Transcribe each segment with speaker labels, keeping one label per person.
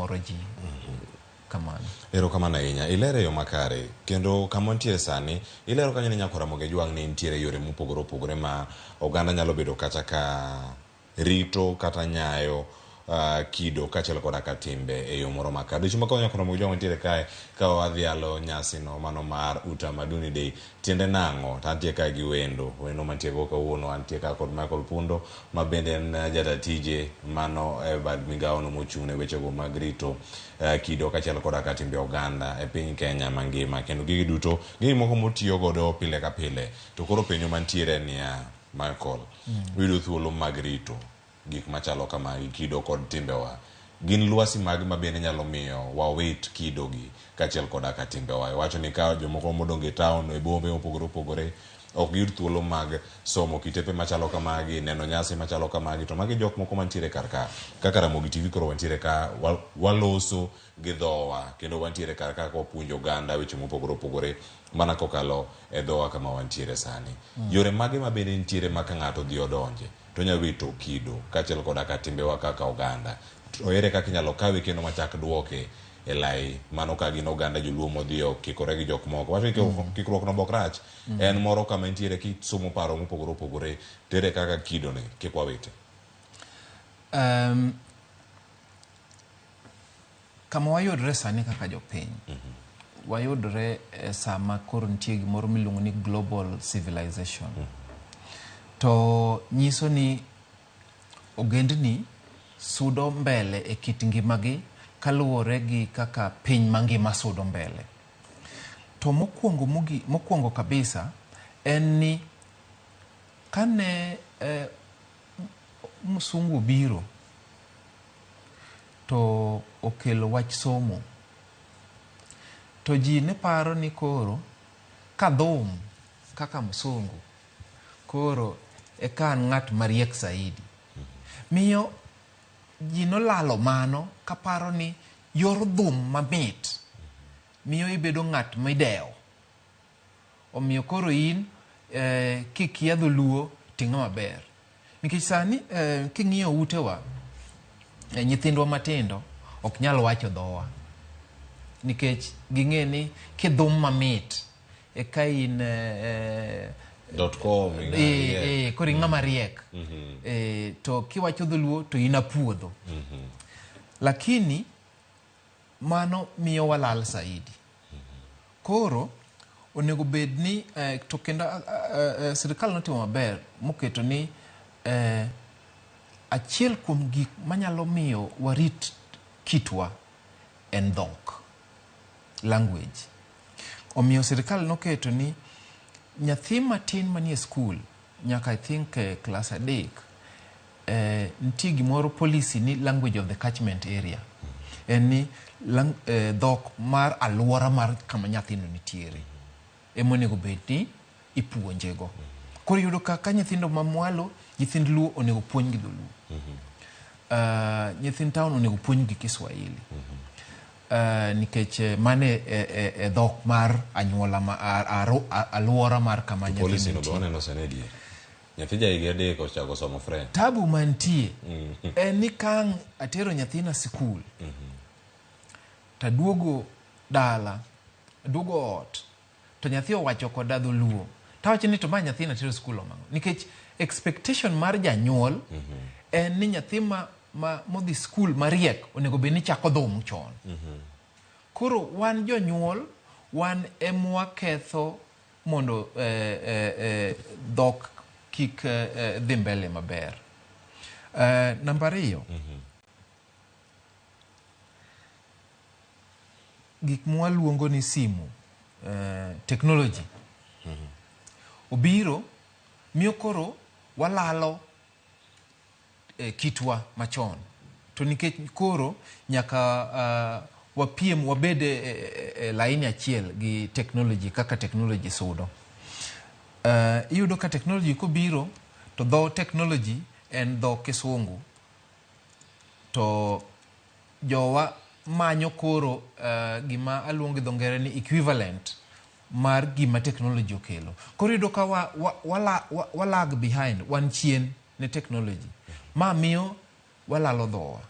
Speaker 1: moro ji. Kamano.
Speaker 2: Erokamano ahinya. Ilero e yo makare. Kendo kama wantiere sani, ilero kanyo ni Nyakor Ramogi Ajwang' ni nitiere yore mopogore opogore ma oganda nyalo bedo kata ka rito kata nyayo kido kaachiel koda ka timbe e yo moro makare. Odiochieng' ma kawuono Nyakor Ramogi Ajwang' wantiere kae ka wadhialo nyasino mano mar Utamaduni Day. Tiende nang'o? To antie kae gi wendo. Wendo mantie go kawuono antie ka kod Michael Pundo ma bende en jata tije mano e bad migawono mochung' ne wechego mag rito kido kaachiel koda ka timbe oganda e piny Kenya mangima. Kendo gigi duto gin gik moko motiyo godo pile ka pile. To koro penjo mantiere en niya, Michael, wiyudo thuolo mag rito gik machalo kamagi, kido kod timbewa. Gin lwasi mage ma bende nyalo miyo wawit kidogi kaachiel koda ka timbewa? Iwacho ni ka jomoko modong' e taon, e bombe mopogore opogore ok giyud thuolo mag somo kitepe machalo kamagi, neno nyasi machalo kamagi, to magi jok moko mantiere kar ka. Kaka Ramogi TV koro wantiere ka waloso gi dhowa kendo wantiere kar ka kwapuonjo oganda weche mopogore opogore mana kokalo e dhowa kama wantiere sani. Yore mage ma bende nitiere ma ka ng'ato odhi odonje to onya wito kido kaachiel koda ka timbewa kaka oganda? To ere kaka inyalo kawe kendo machak duoke e lai mano ka gin oganda joluo modhi okikore gi jok moko? Wacho ni kikruok no bok rach. En moro kama entiere kisomo paro mopogore opogore to ere kaka kido ni kik wawite?
Speaker 1: Kama wayudre sani kaka jopiny, wayudre e sama koro nitie gimoro miluongo ni global civilization. To nyiso ni ogendni sudo mbele e kit ngimagi kaluwore gi kaka piny mangima sudo mbele. To mokwongo mogi, mokwongo kabisa en ni kane msungu obiro to okelo wach somo, to ji ne paro ni koro kadhum kaka msungu koro eka an ng'at mariek saidi. Miyo ji nolalo mano kaparo ni yor dhum mamit miyo ibedo ng'at midewo. Omiyo koro in kikia dholuo to ing'ama ber. Nikech sani king'iyo utewa, nyithindwa matindo ok nyal wacho dhowa. Nikech ging'e ni kidhum mamit eka in
Speaker 2: Dot com, ing'ama riek.
Speaker 1: Koro ing'ama riek. To kiwacho dholuo to in apuodho. Lakini mano miyo walal saidi. Koro onego bed ni to kendo sirikal notimo maber moketo ni achiel kuom gik manyalo miyo warit kitwa en dhok, language. Omiyo sirikal noketo ni nyathi matin manie skul nyaka I think klas 3 nitie gimoro policy ni language of the catchment area. En ni dhok mar aluora mar kama nyathino nitiere ema onego bed ni ipuonjego. Koro iyudo ka nyithindo mamwalo, nyithind Luo onego puonj gi dholuo. Nyithind town onego puonj gi Kiswahili. Nikech mano e dhok mar anyuola ma, aluora mar kama nyathino
Speaker 2: Policy no be
Speaker 1: nitie.
Speaker 2: waneno sani e diere. Nyathi ja higa 3 ochako somo French.
Speaker 1: Tabu mantie en ni ka ang' atero nyathina sikul, taduogo dala, aduogo ot, to nyathi owacho koda dholuo. Tawacho ni to ma nyathina atero sikul omang'o. Nikech expectation mar janyuol en ni nyathi ma modhi sikul mariek onego bed ni chako dhum chon. Koro wan jonyuol, wan emwa ketho mondo dhok kik dhi mbele maber. Namba 2, gik mwaluongo ni simu, technology, obiro miyo koro walalo kitwa machon. To nikech koro nyaka wapiem, wabed e laini achiel gi technology kaka technology sudo. Iyudo ka technology kobiro to dho technology en dho kisungu, to jowa manyo koro gima aluongo gi dho ngere ni equivalent mar gima technology okelo. Koro iyudo ka wa lag behind, wan chien ne technology. Ma miyo walalo dhowa.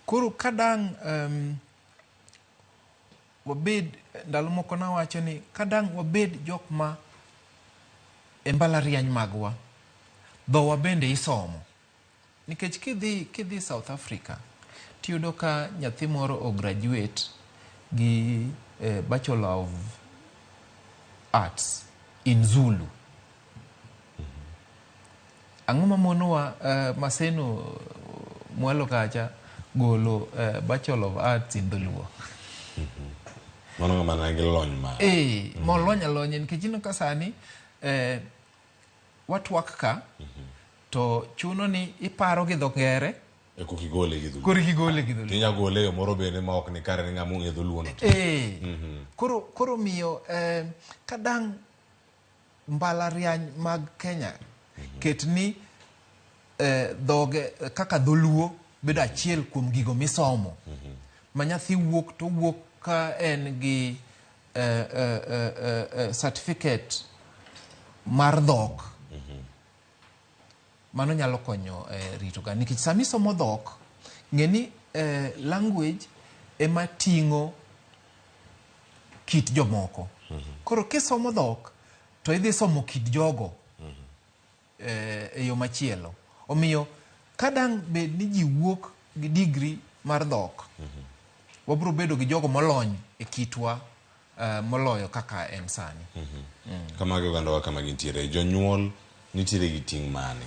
Speaker 1: Koro kadang' wabed, ndalo moko nawacho ni kadang' wabed jok ma e mbalariany magwa, dhowa bende isomo. Nikech kidhi, kidhi South Africa, tiyudo ka nyathi moro o graduate gi Bachelor of Arts in Zulu. Ang'o mamonowa Maseno mwalo kacha golo Bachelor of Arts in Dholuo?
Speaker 2: Mano ng'ama nigi lony ma.
Speaker 1: Eh, molony alonya nikech ineno ka sani watwak ka to chuno ni iparo gi dho ngere
Speaker 2: E koka igole gi dholuo.
Speaker 1: Koro igole gi dholuo.
Speaker 2: Tinya gole e yo moro bende ma ok ni kare ni ng'ama ong'e dholuo no.
Speaker 1: Eh. Koro koro miyo kadang' mbalariany mag Kenya ket ni dhoge kaka dholuo bedo achiel kuom gigo misomo. Ma nyathi wuok to wuok ka en gi certificate mar dhok. Mano nyalo konyo rito ga nikech sama isomo dhok ng'e ni language ema ting'o kit jomoko. Koro kisomo dhok to idhi somo kit jogo e yo machielo. Omiyo ka dang' bed ni ji wuok gi degree mar dhok, wabiro bedo gi jogo molony e kitwa moloyo kaka en sani.
Speaker 2: Kamagi ogandawa kama gintiere. Jonyuol nitiere gi ting' mane?